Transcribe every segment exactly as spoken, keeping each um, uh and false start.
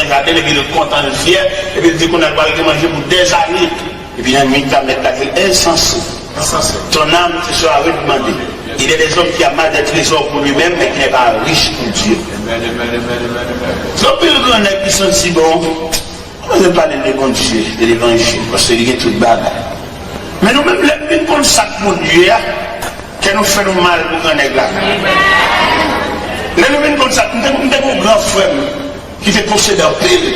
Jaden, epi l kontan, l fyè, epi l di kounye a l pral gen manje pou dèzane. Epi nan nwit la, mèt la di l, ensanse. Ton âme te sera redemandée. Il est des hommes qui amassent des trésors pour lui-même, mais qui n'est pas riche pour Dieu. Gen anpil gran nèg ki santi bon, pa bezwen pale de Bondye, de levanjil, paske li gen tout bagay. Men nou menm, lè n vin konn sa k Bondye a, kè nou fè nou mal pou gran nèg la. Lè nou vin konn sa, m te, m te gen yon gran frè m ki te posede anpil.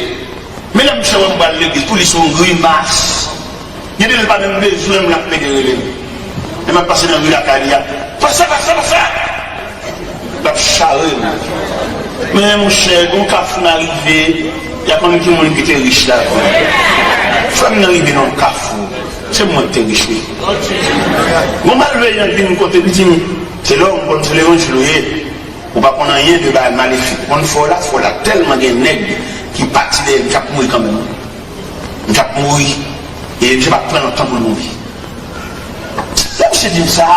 Men lè misye wè m pral legliz, pou li se yon grimas. Gen de lè l pa menm bezwen m, l ap pede rele m. Lè m ap pase nan ri lakay li a, pase, pase, pase! L ap chare m. Men monchè, gon kafou n a rive, y a konn ki moun ki te rich la. Frè m nan rive nan yon kafou. Se mwen ki te rich, wi. Gon malveyan vin kote m, di m, se lè w konn se levanjil ou ye. Ou pa konn anyen de bagay malefik. Ou konn fè w la, fè w la. Tèlman gen nèg ki pati dèyè m, m t ap mouri kanmenm. M t ap mouri. E misye pa t pran lontan pou l mouri. Lè misye di m sa,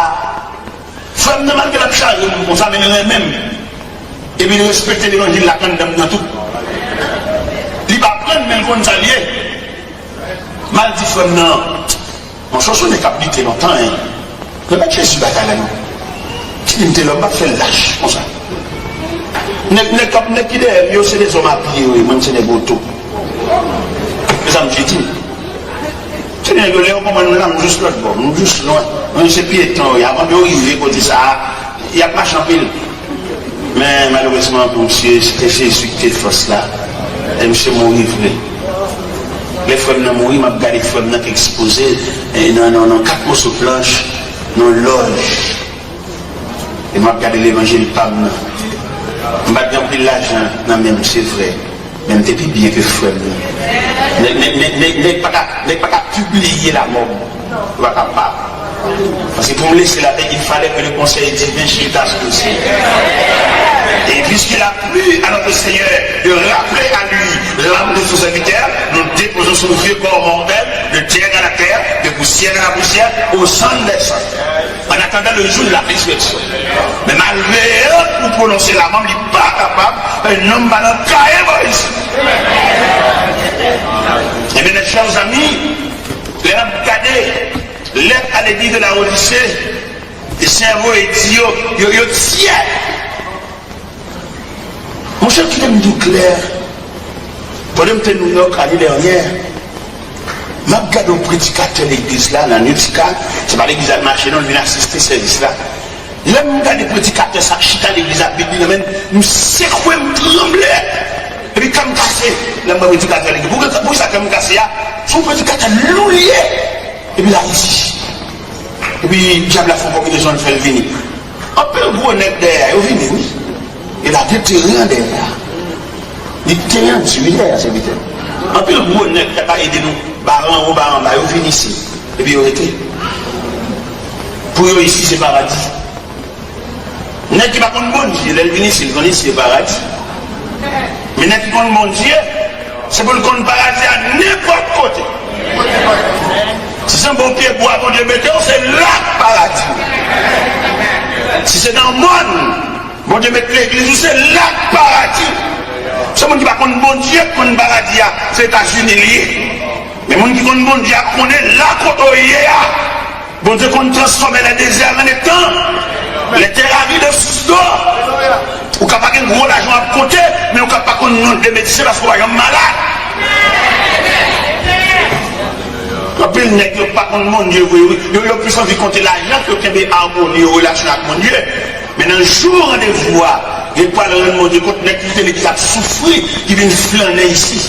frè m nan, malgre l ap chare m konsa, men l renmen m. Epi l respekte levanjil la k anndan m nan tou. Li pa aprann, men l konn sa l ye. M al di frè m nan, monchè, w se yon nèg k ap lite lontan, en. Remèt Jezi batay la, non. Ti di m te lòm, m ap fè l lach konsa. Nèg, nèg k ap, nèg ki dèyè m yo, se dèzòm apiye yo ye, mwen se nèg oto. Se sa misye di m. Se nèg yo, lè yo konprann nou la, nou jis lòt bò, nou jis lwen. Nou se pyeton yo ye, avan yo rive kote sa a, y ap mache anpil. Men malerezman pou misye, se te Jezi ki te fòs la. E misye mouri vre. Lè frè m nan mouri, m ap gade frè m nan k ekspoze, e, nan, nan, nan kat moso planch, nan lòj. E m ap gade levanjil pa m nan. M pa t gen anpil lajan nan men m, se vre. Men m te pi byen ke frè m nan. Nèg, nèg, nèg, nèg, nèg pa ka, nèg pa ka pibliye lamò m. Ou pa kapab. Paske pou m lese latè, il fallait que le conseil divin chute à son dossier. Et puisqu'il a plu à notre Seigneur de rappeler à lui l'âme de son serviteur, nous déposons son vieux corps mortel de terre à la terre, de poussière à la poussière, au centre des centres. En attendant le jour de la résurrection. Men malveyan pou pwononse lamò m, li pa kapab, un homme pa nan kaye Moyiz. Ebyen, mes chers amis, lè n ap gade lèt a legliz de Laodise, e Senyè voye di yo, yo, yo tyè. Monchè, kite m di w klè, pandan m te Nouyòk ane dènyè, m ap gade yon predikatè legliz la nan Utica, se pa legliz la l mache non, l vin asiste sèvis la. Lè m gade predikatè sa k chita legliz la, Bib li nan men l, m sekwe, m tranble. Epi kè m kase, lè m wè predikatè legliz. Poukisa, poukisa kè m kase a? Se yon predikatè lou li ye. Epi l Ayiti. Epi dyab la fè yon konbinezon, l fè l vini. Anpil gwo nèg dèyè a, yo vini, wi. E la gen teren dèyè a. Li teren di, wi, dèyè a, sèvitè. Anpil gwo nèg k ap ede nou, ba anwo, ba anba, yo vini isit. Epi yo rete. Pou yo, isi se paradi. Nèg ki pa konn Bondye, lè l vin isit, l konn isit se paradi. Men nèg ki konn Bondye, se pou l konn paradi a nenpòt kote. Si se anba yon pye bwa Bondye mete w, se la k paradi. Si se nan mòn Bondye met legliz ou, se la k paradi. Se moun ki pa konn Bondye k konn paradi a, se Etazini l ye. Men moun ki konn Bondye a konnen la kote w ye a. Bondye konn transfòme le désert en étang, les terres arides en source d'eau. Ou ka pa gen gwo lajan w ap konte, men ou ka pa konn non de medsen paske w pa janm malad. Anpil nèg yo pa konn Bondye vre, wi. Yo, yo plis anvi konte lajan ke yo kenbe amoni yo, relasyon ak Bondye. Men nan jou randevou a, yo pral rann Bondye kont, nèg ki kite legliz ap soufri, ki vin flannen isi.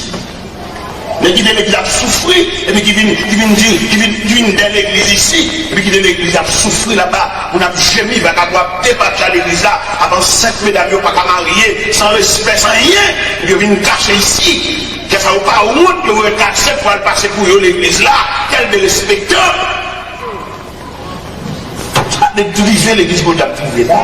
Nèg ki te legliz ap soufri, epi ki vin, ki vin di, ki vin, ki vin dèyè legliz isi, epi ki te legliz ap soufri laba, moun ap jemi, vakabon ap depatcha legliz la, avan senk medam yo pa ka marye, san respè, san anyen, epi yo vin kache isi. Kè sa yo pa wont, yo voye kat sèt pou al pase pou yo legliz la, kèl derespektan! Sa de drive legliz Bondye ap drive la.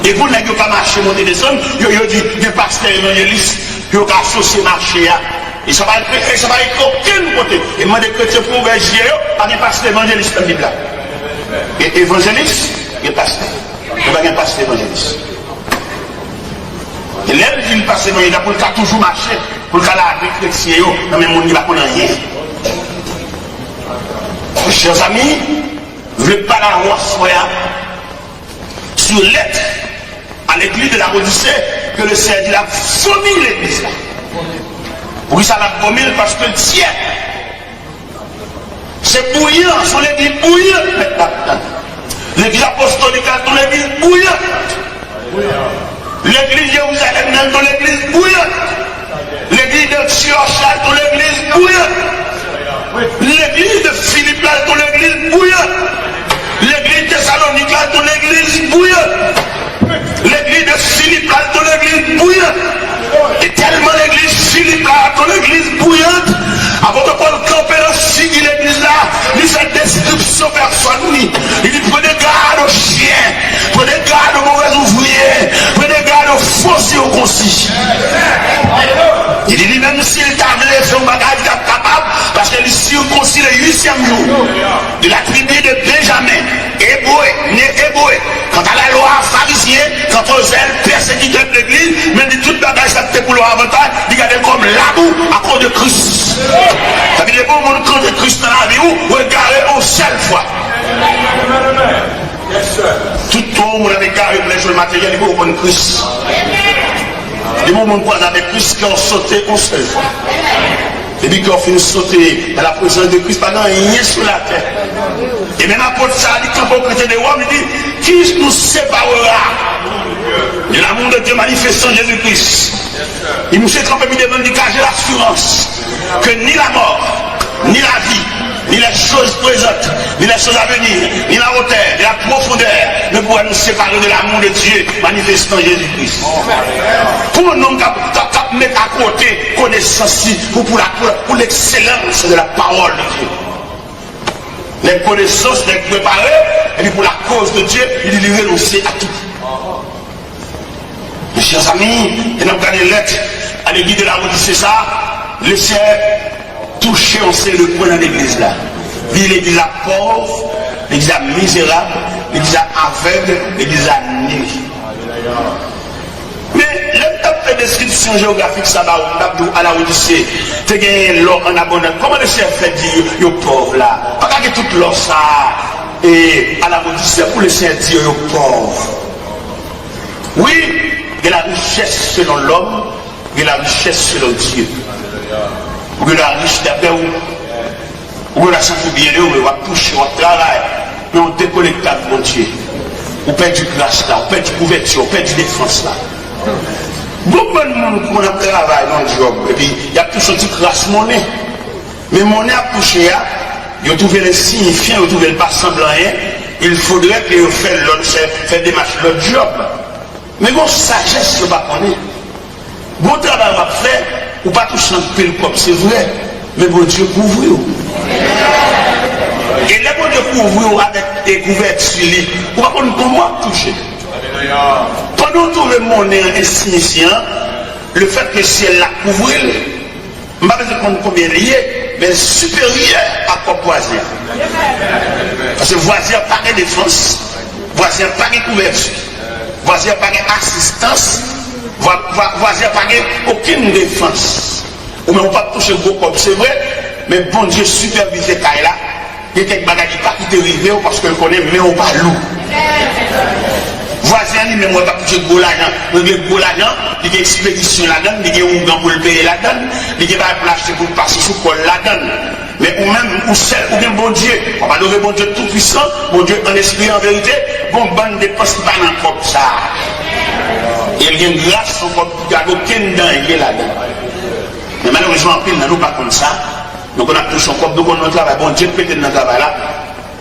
E pou nèg yo ka mache monte desann, yo, yo di gen pastè evanjelis, yo ka asosye mache a. E sa pa, e sa pa ekri okenn kote. E mande kretyen pou ouvè je yo, pa gen pastè evanjelis nan Bib la. E evanjelis, gen pastè. Men pa gen pastè evanjelis. Lè l di l pase nan eta pou l ka toujou mache, pou l ka lave kretyen yo nan men moun ki pa konn anyen. Chè zanmi, m vle pale avè w aswè a sou lèt a legliz de Laodise ke le Senyè di l ap vomi legliz la. Poukisa l ap vomi l? Paske l tyè. Se bouyan, se yon legliz bouyan, mèt la ap tann. Legliz apostolik la, se yon legliz bouyan. Legliz Jerizalèm nan, se yon legliz bouyan. Legliz de Antioch la, se yon legliz bouyan. Legliz de Filip la, se yon legliz bouyan. Legliz Tesalonik la, se yon legliz bouyan. Legliz de Filip la, se yon legliz bouyan. E tèlman legliz Filip la, se yon legliz bouyan, apot Pòl kanpe nan figi legliz la, li fè deskripsyon pèsòn li. Li di, prenez garde aux chiens, prenez garde aux mauvais ouvriers, prenez garde aux faux circoncis. Li di, li menm si l ta vle fè yon bagay, li t ap kapab, paske li sikonsi le uityèm jou, de la tribu de Benjamin, ebre, ne ebre. Kanta lalwa, farizyen, kanta zèl, pèsekitè de legliz, men li di tout bagay sa ki te pou lwa avantaj, li gade l kòm labou akoz de Kris. Sa vle di, depi yon moun kante Kris nan lavi w, ou egare yon sèl fwa. Tout tan yon moun ap egare pou lèzòd materyèl, li poko konn Kris. Depi yon moun kwaze avèk Kris, kè w sote yon sèl fwa. Depi kè w fin sote nan la prezans de Kris, pa gen anyen sou latè. E menm apot sa a, li kanpe o kote de Wòm, li di, qui nous séparera de l'amour de Dieu manifesté en Jésus-Christ? E misye kanpe epi devan, li di, car j'ai l'assurance que ni la mort, ni la vie, ni les choses présentes, ni les choses à venir, ni la hauteur, ni la profondeur ne pourra nous séparer de l'amour de Dieu manifesté en Jésus-Christ. Kòman nonm k ap, k ap, k ap met akote konesans li pou, pou la, pou, pou l'excellence de la parole de Dieu? Nèg konesans, nèg prepare, epi pou la cause de Dieu, li, li renonse a tout. Mezanmi, e n ap gade lèt a legliz de Laodise sa, Leseyè touche yon seri de pwen nan legliz la. Li di legliz la pòv, legliz la mizerab, legliz la avèg, legliz la ni. Men, lè m t ap fè deskripsyon jewografik sa ba ou, m t ap di w a Laodise, te genyen lò an abondan. Kòman Leseyè fè di yo, yo pòv la? Pa ka gen tout lò sa a, e, a Laodise pou Leseyè di yo, yo pòv. Wi, gen la richès selon lòm, gen la richès selon Dye. Ou gen dwa rich dapre ou. Ou gen dwa santi w byen lè w ap touche, w ap travay. Men w dekonekte ak Bondye. Ou pèdi gras la, ou pèdi kouvèti, ou pèdi defans la. Gon bann moun konn ap travay nan djòb, epi y ap touche yon ti kras monnen. Men monnen y ap touche a, yo twouve l ensiyifyan, yo twouve l pa sanble anyen. Il faudrait que yo fè lòt, fè, fè demach lòt djòb. Men gon sajès yo pa konnen. Gon travay w ap fè, ou pa touche anpil kòb, se vre, men Bondye kouvri w. E lè Bondye kouvri w avèk, e, kouvèti li, ou pa konn kòman w ap touche. Pandan w twouve monnen an ensiyifyan, lefètke syèl la kouvri l, m pa bezwen konn konbyen li ye, men l siperyè a kòb vwazen an. Paske vwazen an pa gen defans, vwazen an pa gen kouvèti, vwazen an pa gen asistans, vwa-, vwa-, vwazen an pa gen okenn defans. Ou menm ou p ap touche gwo kòb, se vre, men Bondye sipèvize kay la. Gen kèk bagay li pa kite rive w paske l konnen men w pa lou. Vwazen an li menm, wè, p ap touche gwo lajan, regle gwo lajan, li gen ekspedisyon ladan l, li gen ougan pou l peye ladan l, li gen bagay pou l achte pou l pase sou kò l ladan l. Men ou menm, ou sèl, ou gen Bondye. W ap adore Bondye Toupisan, Bondye an espri, an verite, gon bann depans ki pa nan kòb sa a. E l gen gras, yon kòb ki pa gen okenn danje ladan l. Men malerezman, anpil nan nou pa konn sa. Nou konn ap touche yon kòb, nou konn nan travay, Bondye k mete n nan travay la.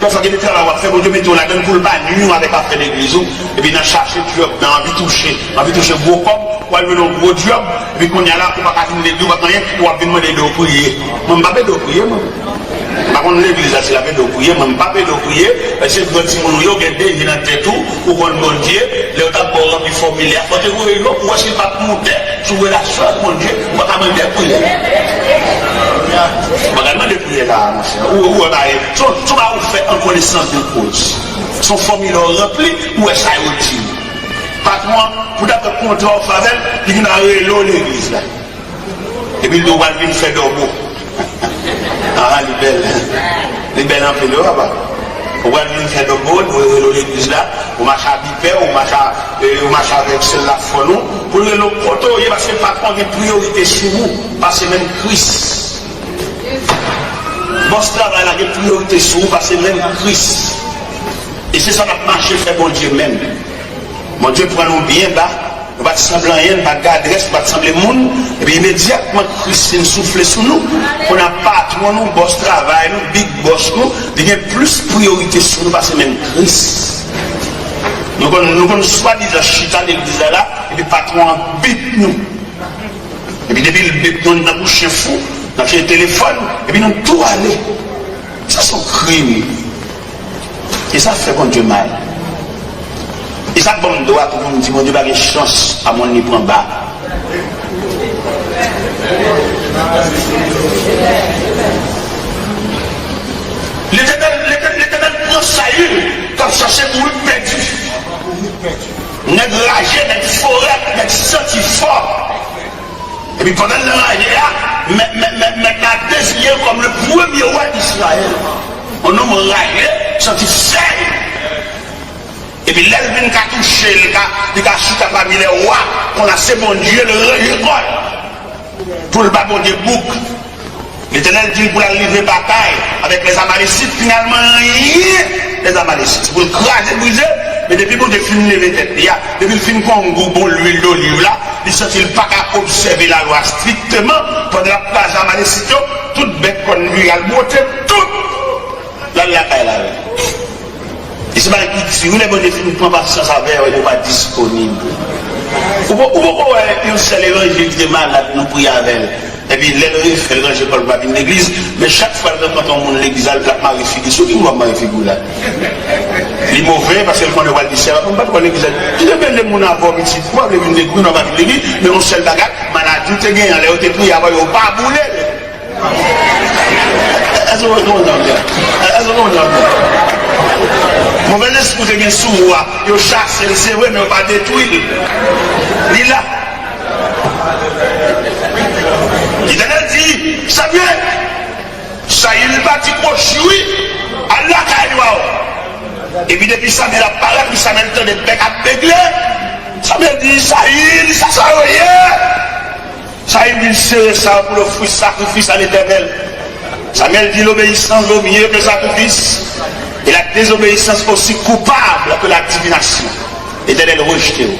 Pafwa gen de travay w ap fè, Bondye mete w ladan l pou l pa nwi w avèk afè legliz ou. Epi nan chache djòb, nan anvi touche, anvi touche gwo kòb, w al mennen yon gwo djòb, epi kounye a la, ou pa ka vin legliz, ou pa konn anyen, w ap vin mande ede w priye. Mwen, m p ap ede w priye, mwen. M pa konn legliz la, si l ap ede w priye, mwen, m p ap ede w priye, paske gran timoun ou yo gen dezi nan tèt ou, ou konn Bondye, lè yo t ap ba w ranpli fòmilè a, fò w te voye yo pou w wè si l p ap moute. Sou relasyon ak Bondye, ou pa ka mande priyè. Ou pa ka mande priyè la, monchè. Ou, ou wè bagay, se yon, se yon bagay ou fè an konesans de koz. Se yon fòmilè ou ranpli, ou wè sa yo di. Pa Patwon an, pou ta fè kontra w fè avè l, li vin rele w legliz la. Epi l di w pral vin fè dòbo. Ah, li bèl. Li bèl anpil, wi, papa. Ou pral vin fè dòbo, ou rele w legliz la, ou mache a bipè, ou mache a, e, ou mache avèk sèl la fò nou, pou l rele w kote w ye, paske patwon an gen priyorite sou ou, pase menm Kris. Bòs travay la gen priyorite sou ou, pase menm Kris. E se sa n ap mache fè Bondye menm. Bondye pran nou byen ba, nou pa t sanble anyen, nou pa t gadrès, nou pa t sanble moun, epi imedyatman Kris vin soufle sou nou, kounye a patwon nou, bòs travay nou, big bòs nou, li gen plis priyorite sou nou pase menm Kris. Nou konn, nou konn swadizan chita legliz la la, epi patwon an bip nou. Epi depi l bip nou, nou tankou chen fou, n ap chèche telefòn, epi nou tou ale. Sa se yon krim. E sa fè Bondye mal. E sa ban m dwa tou pou m di Bondye pa gen chans a moun li pran ba. Letènèl, Letènèl, Letènèl pran Sayil k ap chache bourik pèdi. Nèg raje, nèg forè, nèg santi fò. Epi pandan l nan raje a, mèt, mèt, mèt, mèt la deziye l kòm le premye wa d Izrayèl. Yon nonm raje, santi fèy. Epi lè l vin ka touche, li ka, li ka chita pami lè wa, konn a se Bondye l ranje kò l. Pou l ba Bondye bouk. Letènèl di l pou l al livre batay avèk lèzamalesit. Finalman, anyen lèzamalesit. Se pou l kraze, brize. Men depi Bondye fin leve tèt li a, depi l fin pran yon gou bon lwil doliv la, li santi l pa ka obsève lalwa strikteman. Pandan l ap kraze Amalesit yo, tout bèt kòn vire al bwote, tout l al lakay la avè l. E se bagay ki di, wi, lè Bondye fin pran pasyans avè w, epi w pa disponib. Ou po-, ou poko wè yon sèl evanjelik ki te malad, nou priye avè l. Epi lè l refè, l ranje kò l pou l pa vin legliz, men chak fwa l rankontre yon moun legliz la, l ap mare figi l. Sou ki moun w ap mare figi w la? Li move, paske l konnen w al di, "Sè, m pa t kwè legliz la." Ki te byen de moun avè w, pitit, ou pa vle vin legliz, ou pa vin legliz, men yon sèl bagay, maladi w te genyen lè yo te priye avè w, yo pa boule l. Èske w konprann sa m di a? Èske w konprann sa m di a? Move lespri w te gen sou ou a, yo chase l, se vre, men yo pa detwi l. Li la. Letènèl di, "Samyèl, Sayil pati kwochi wi, al lakay ou a w." Epi depi Samyèl ap parèt, wi, Samyèl tande bèk ap begle. Samyèl di, "Sayil, sa sa yo ye?" Sayil vin sere sa pou l ofri sakrifis a Letènèl. Samyèl di, "L'obéissance vaut mieux que le sacrifice, et la désobéissance aussi coupable que la divination." Letènèl rejte w.